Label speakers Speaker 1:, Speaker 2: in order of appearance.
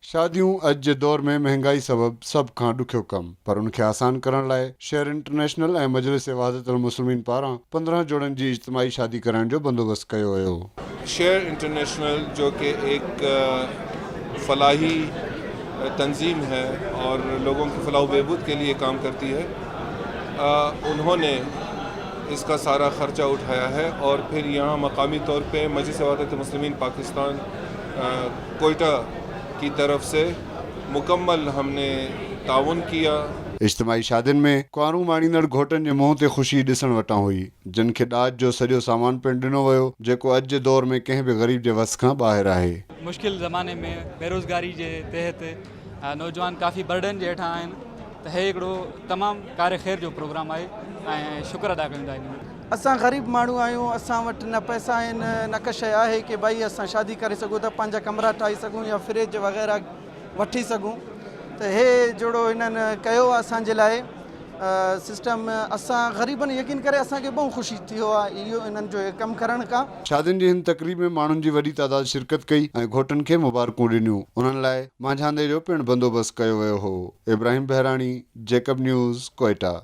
Speaker 1: شاديون اڄ جي دور ۾ مهنگائي سبب سڀ کان ڏکيو ڪم، پر ان کي آسان ڪرڻ لاء شيئر انٽرنيشنل ۽ مجلس وحدت المسلمين پاران 15 جوڙن جي اجتماعي شادي ڪرائڻ جو بندوبست ڪيو ويو.
Speaker 2: شيئر انٽرنيشنل جو ڪه ايڪ فلاحي تنظيم هي اور لوگون ڪي فلاح و بهبود ڪي ليي ڪام ڪرتي هي انهون ني اس ڪا سارا خرچه اٺايا هي اور پهر يهان مقامي طور پي مجلس وحدت مسلمين پاڪستان ڪوئٽه ڪي طرف سي مڪمل هم ني تعاون ڪيا.
Speaker 1: اجتماعي شادين ۾ ڪنوارون ماڻيندڙ گهوٽن جي منهن تي خوشي ڏسڻ وٽان هئي، جن کي ڏاج جو سڄو سامان پڻ ڏنو ويو، جيڪو اڄ جي دور ۾ ڪنهن به غريب جي وس کان ٻاهر آهي.
Speaker 3: مشڪل زماني ۾ بيروزگاري جي تحت نوجوان ڪافي برڊن جي هيٺان آهن ته هي هڪڙو تمام ڪار خير جو پروگرام آهي ۽ شڪر ادا ڪيون ٿا ان ۾.
Speaker 4: اسان غريب ماڻهو آهيون اسان وٽ نه پئسا آهن نه ڪا شيء آهي ڪي ڀائي اسان شادي ڪري سگهون ته پنهنجا ڪمرا ٺاهي سگهون يا فريج وغيره وٺي سگهون ته هي جهڙو هنن ڪيو آهي اسان جي لاء سسٽم اسان غريبن يقين ڪري اسان کي بهت خوشي ٿيو آهي اهو انهن جو ڪم ڪرڻ کان.
Speaker 1: شادين جي هن تقريب ۾ ماڻهن جي وڏي تعداد شرڪت ڪئي ۽ گهوٽن کي مبارڪون ڏنيون. انهن لاء مانجهاندي جو پڻ بندوبست ڪيو ويو هو. ابراهيم بهراڻي، جيڪب نيوز، ڪوئيٽا.